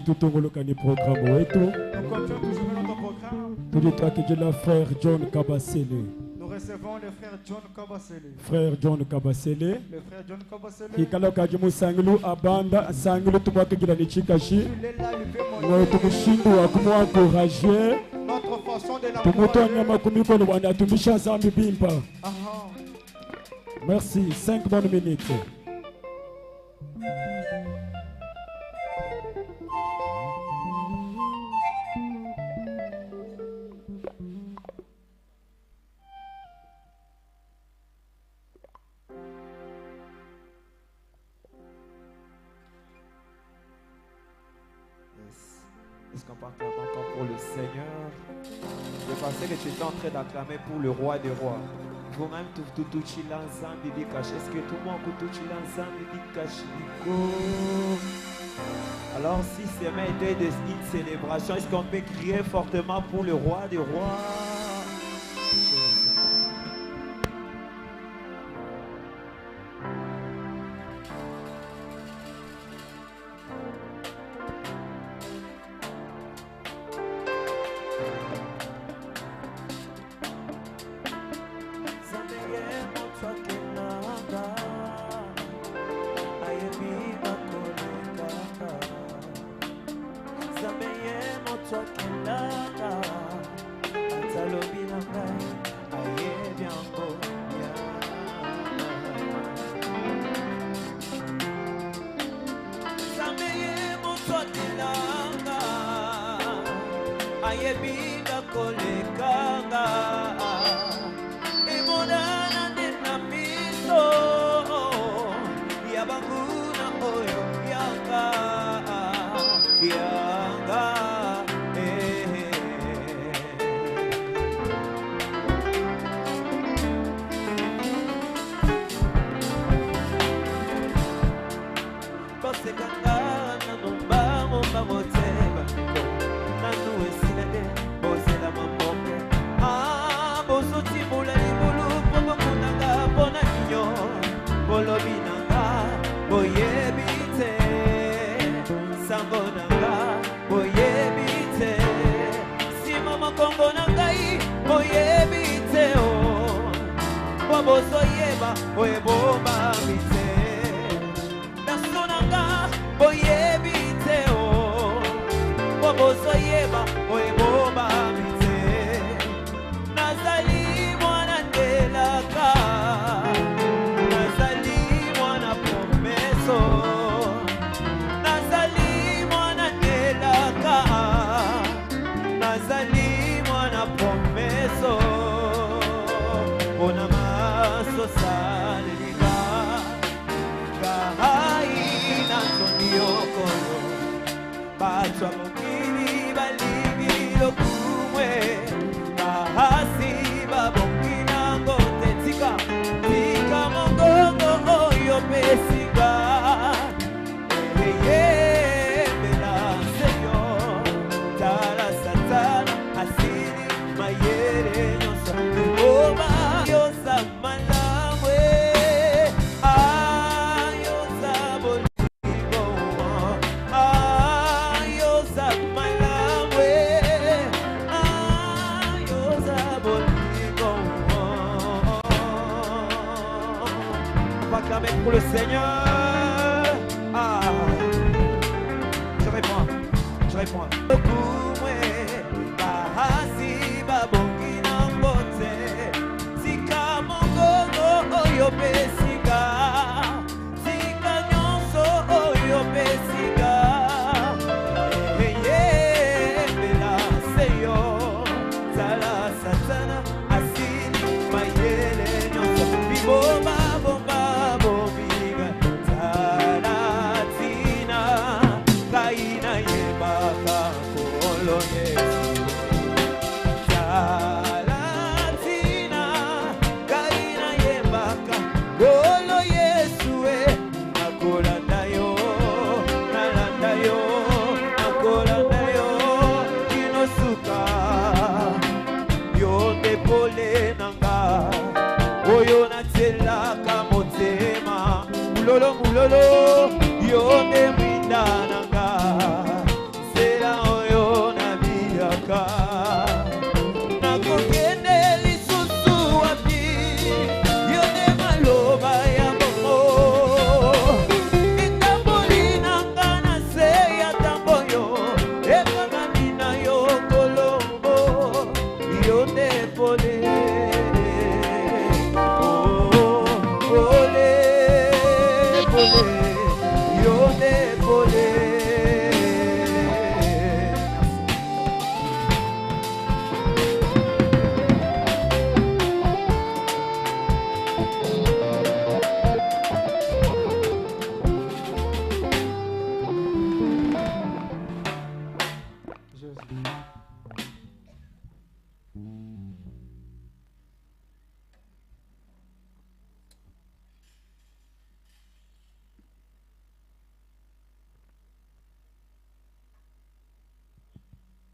Tutongolokani programme wetu. Nous continuons toujours notre programme. Tulitwakijila frère John Kabasele. Nous recevons le frère John Kabasele. Frère John Kabasele. Le frère John Kabasele. Ikala kaji musangilu abanda sangilu tumwakijila ni chikashi. Il est là, il peut monter. Ngoyo tumushindu wa kumuencourager. Notre façon de Tumutoa l'encourager. nyama kumikono bwana atumisha zambi bimpa. Aha. Merci, 5 bonnes minutes. Yes. Est-ce qu'on peut acclamer encore pour le Seigneur? Je pensais que tu étais en train d'acclamer pour le roi des rois. Vous-même, tout, tout, tout, chila, nzambi, bikashi. Est-ce que tout le monde, tout, chila, nzambi, bikashi, biko? Alors, si ce était une célébration, est-ce qu'on peut crier fortement pour le roi des rois? Bandeko na ngai boyebi te o po bozoyeba oyo ebombami te. Naso na nga boyebi te o po bozoyeba oyo ebombami te. Nazali mwana ndelaka, nazali mwana promeso, nazali mwana ndelaka, nazali mwana promeso. Mpona maso salelinga ngai na nzoni yokolo, bato ya mokili balingi lokumwe, bahasi babongi nango te. Tika tika mongongo oyo pesinga eyembela seyo. Tala Satana asili mayele nyonso oma yoza malamu ayoza bolingo ayoza malamu ayoza bolingo. On va clamer pour le Seigneur. Ah, je réponds, je réponds. Okumwe, bahasi babongi nango te. Tika mongongo oyo pesinga, tika nyonso oyo pesinga. Eyembela seyo, tala Satana asili mayele nyonso. Biboma bomba bobiga, tala tina, ngai nayebaka Nkolo Yesu. Tala tina, ngai nayebaka Nkolo Yesu e. Nakolanda yo, nalanda yo, nakolanda yo kino suka. Yo nde pole na nga oyo natielaka motema, mulolo mulolo, yo nde mwinda na nga, nzela oyo nabiyaka. Nakokende lisusu wapi? Yo nde maloba ya bongo, etamboli na nga na se ya ntango oyo ekangami na yo kolongo. Yo nde pole, oh, pole pole, yo nde pole. Jésus.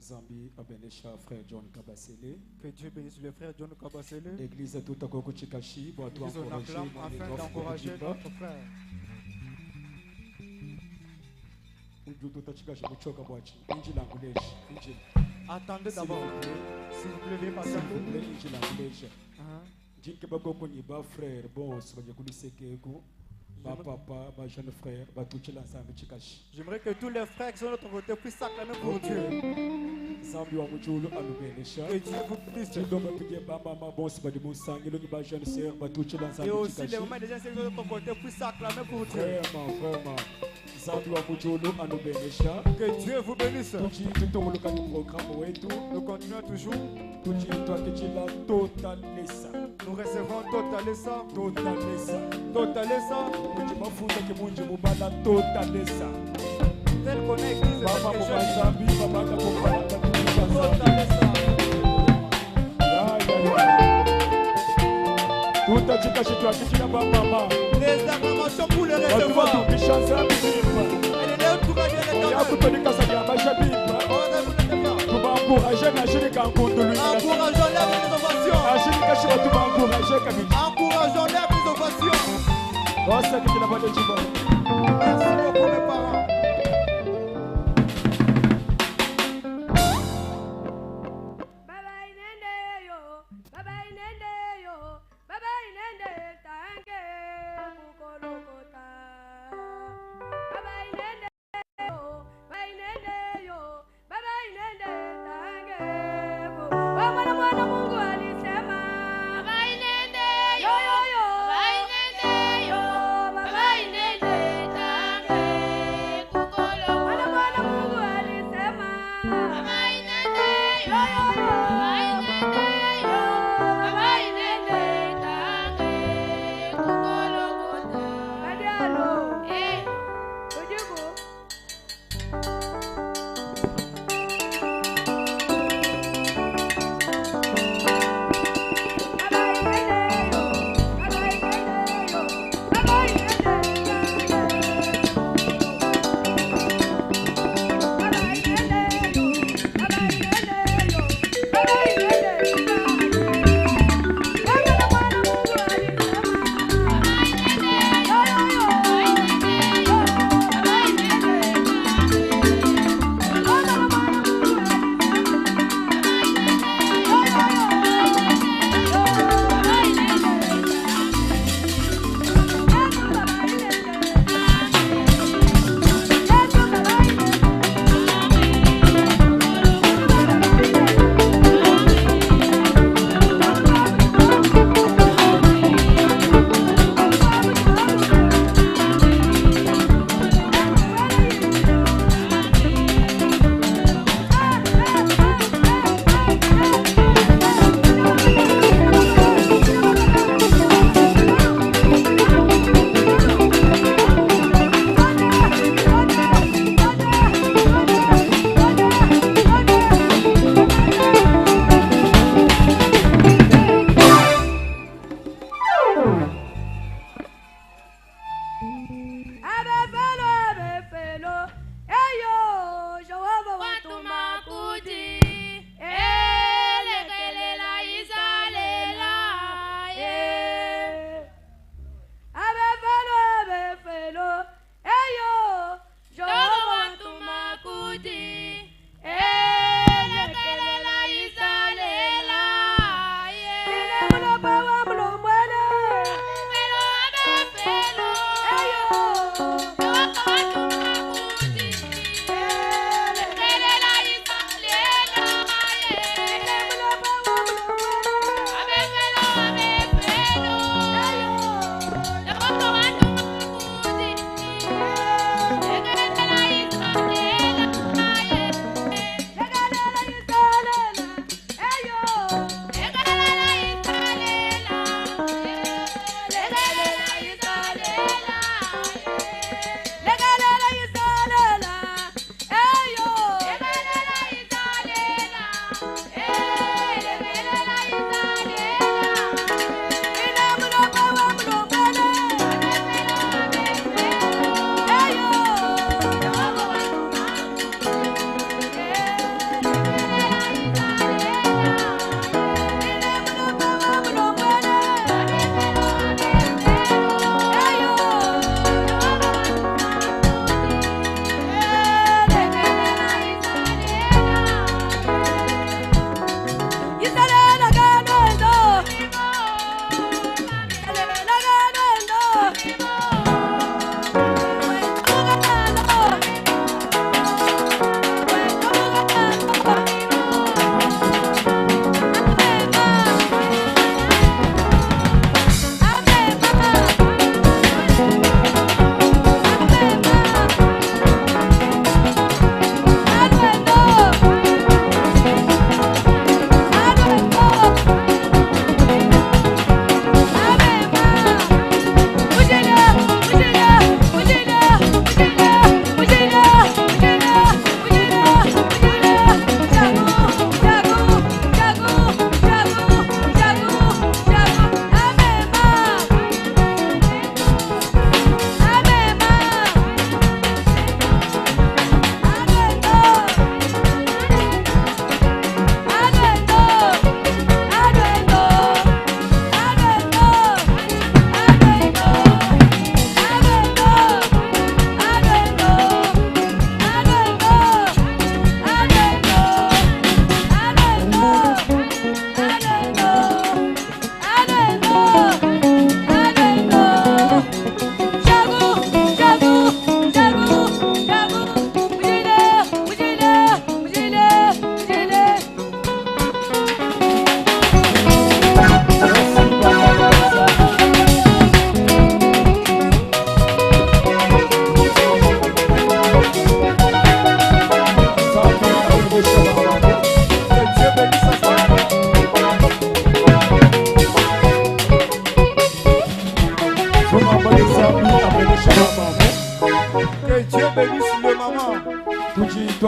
Zambi abenesha frère John Kabasele. Que Dieu bénisse le frère John Kabasele. Église tout à Koko Chikashi, pour Église, on encourager acclame afin d'encourager notre frère. Attendez S'il d'abord. vous plaît. S'il vous plaît, veuillez S'il patienter. vous plaît, injili anguleje. Hein? Jinke bakoko ni ba frère bon sobaje kulisekeko ba papa ba jeune frère ba tuchela nsambi chikashi. J'aimerais que tous les frères qui sont de notre côté puissent acclamer pour Dieu. Nzambi wa mujulu anubenesha. Que Dieu vous bénisse. Chidoma pige ba mama bon sobaje musangilo ni ba jeune sœur ba tuchela Et nsambi aussi les chikashi. mamans des gens qui sont de notre côté puissent acclamer pour Dieu. Vraiment, vraiment. Nzambi wa mujulu anubenesha. Que Dieu vous bénisse. Tuchi tutongoloka ni programme wetu. Nous continuons toujours. Tuchi twakechila totalesa. Nous recevons Totalesa. Totalesa. Totalesa. Muji mafuta ke munji mubala totalesa. Tel qu'on est église, tel Baba que je mubazambi, baba kakopala batuka zambi. Totalesa. Ya ya ya. Tutachika twakechila ba mama. Les acclamations pour le Batu recevoir. batupisha nzambi bimpa. Et les tout gagner les Ya kutonika sa ya basha bimpa. Tuba encourager na shirika nkundulu. Encourageons-les avec les ovations. Ashirika shiba tuba encourager kabisa. Encourageons-les avec les ovations. Wasa kila bale chiba. Merci beaucoup mes parents. Bye bye.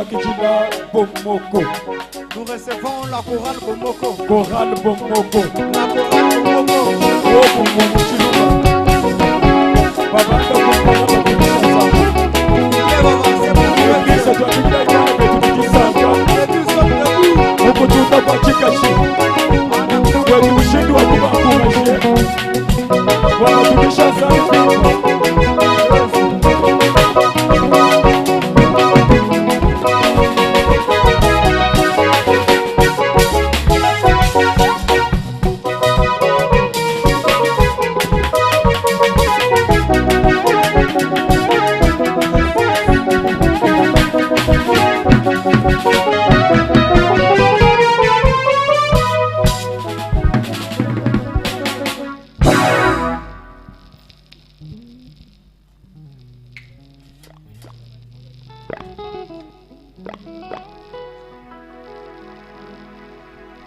Twakijila Bomoko. Nous recevons la chorale Bomoko. Chorale Bomoko. La chorale Bomoko. Oh, Bomoko Chiluba. Babanda Bomoko Kinshasa. Bien avancé pour Eglise le twakijila Kana betu Kisanga. Et nous sommes debout. Ukutunda kwa chikashi. Kwetu ushindi wa kubakurashe. Wanatukisha sana.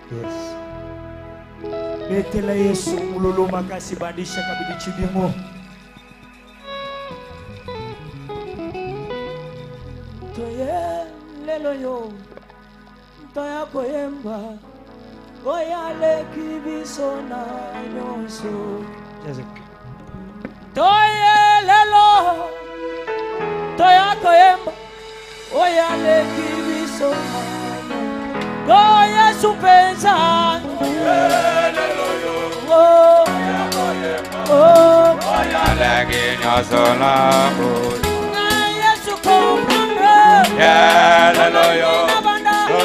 Yes. Betela Yesu mulolo makasi bandisha kabidi chibimo. Toye lelo yo toya koyemba oyo aleki biso na nyonso. Toye lelo toya koyemba oyo aleki biso na nyonso. To Yesu mpenza. Oh, oh. Na Yesu comprendre. Na banda. Oh.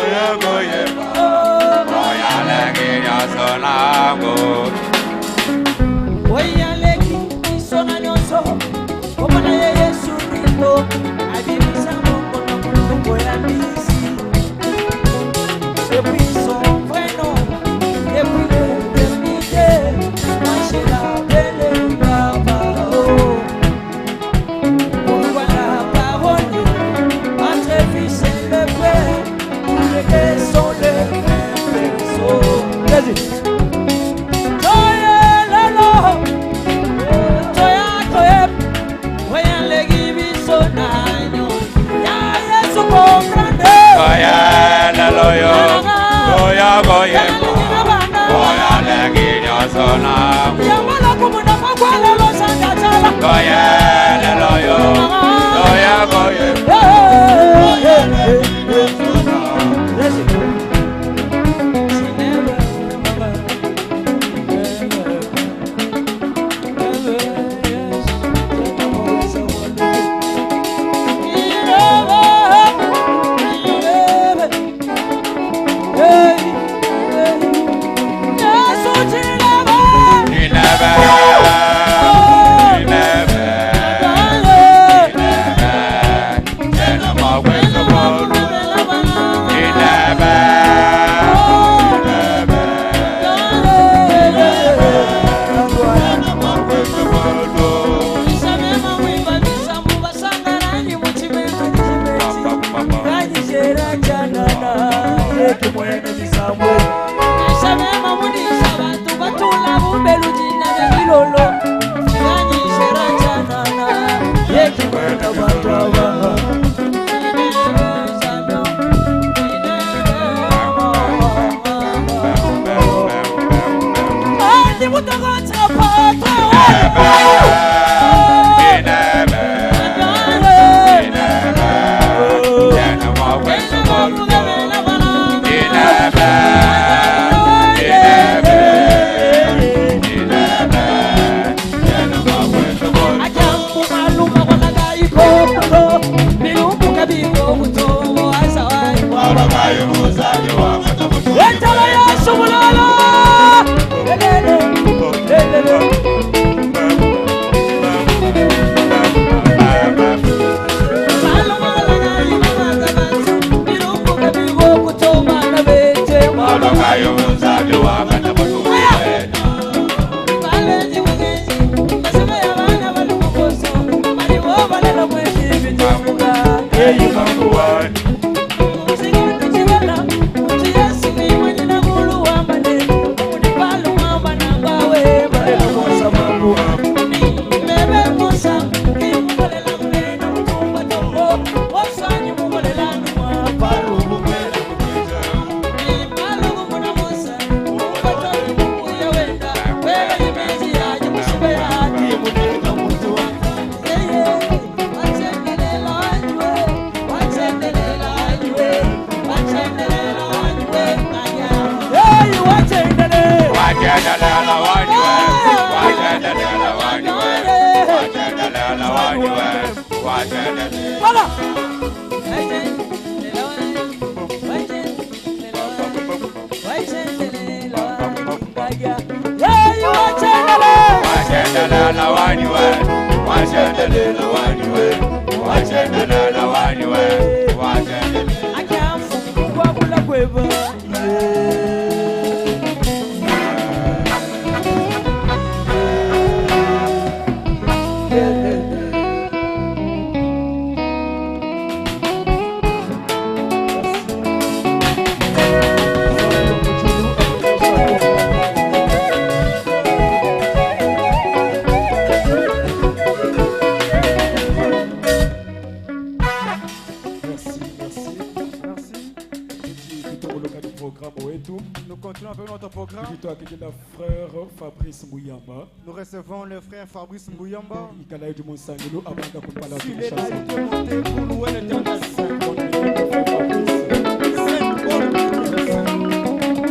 Oyo aleki biso na nyonso. Komona ye Yesu Kristo abimisa mongo na molongo ya mbisi. Depuis son vrai nom, depuis l'éternité, moi je l'appelle Papa. Oh. Pourquoi la parole entre fils et le père, tous les deux sont les mêmes personnes. Vas-y. Toye lelo, toya toye, oya legi biso na nyonso. Ya Yesu comprendre. Voilà. Merci, merci. Merci. Programme wetu. Nous continuons avec notre programme. Tukiitwa frère Fabrice Muyamba. Nous recevons le frère Fabrice Muyamba. Ikala du Monsangelo abanda kumpala S'il est là, il peut monter pour louer l'Éternel. Cinq bonnes minutes, frère Fabrice. 5 bonnes minutes.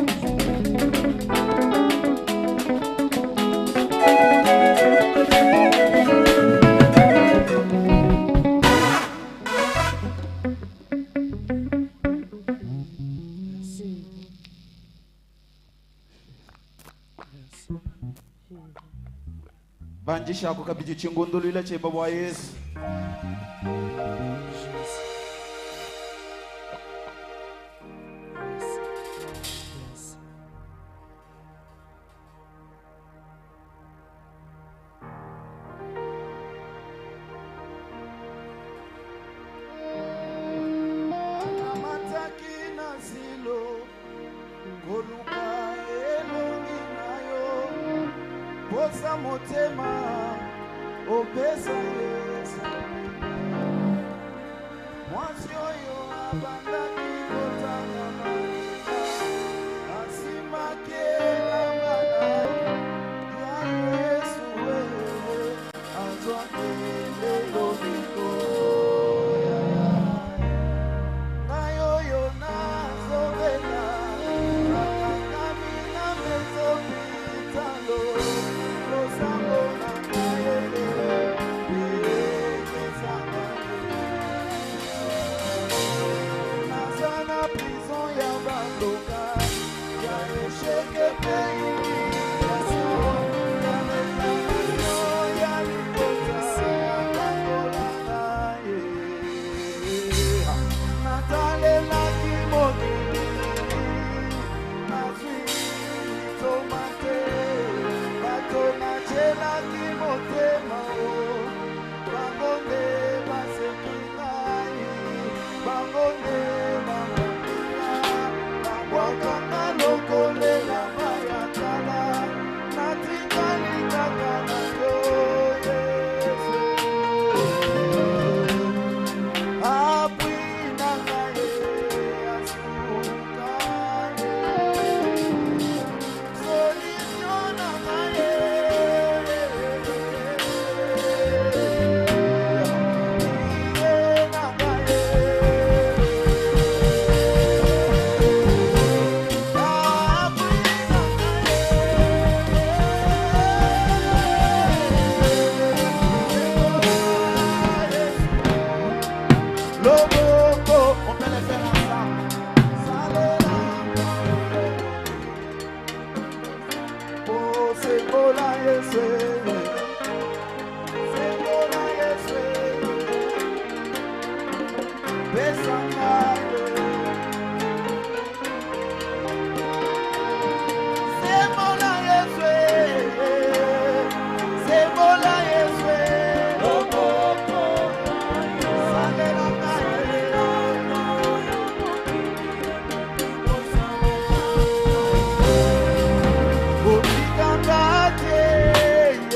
Banjishako kabidi chingundulila cheba bwa Yesu. Namataki na zilo koluka elongi na yo posa motema opesa Yesu mwasi oyo abandaki kotanga makila asimaki elamba na ya Yesu wewe azwaki lelo bikoya ngai oyo nazobela nakangami na mezopitalo losambo na ngai bilekesanga naza na prison ya bandoka ya esheke mpe humiliation ya réclamation ya libota ya bangola ngai natalelaki mokili nazwi toma te bato natielaki motema o bango nde baseki ngai bango nde bangolinga babwakanga lokolela ya kala natikali kaka na yo Yesu. Appui na ngai asuka ye solution na ngai ye na ngai appui na ngai Loboko, on peut le faire ensemble. Salela. Oh, sembola Yesu. Sembola Yesu. Pesa ngai. Sembola Yesu. Sembola Yesu. Loboko. Salela ngai. Kotikanga te.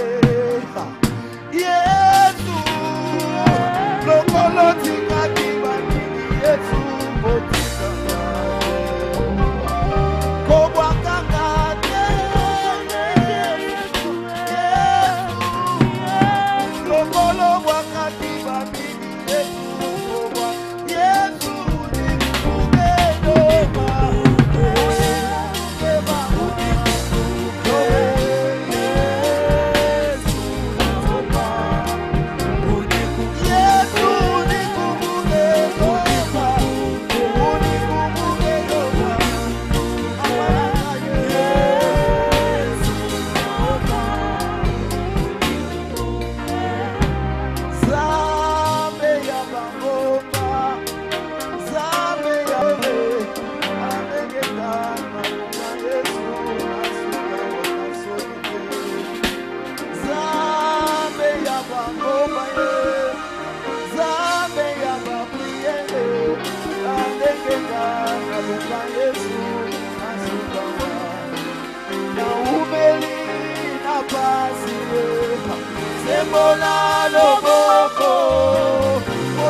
Sembola loboko.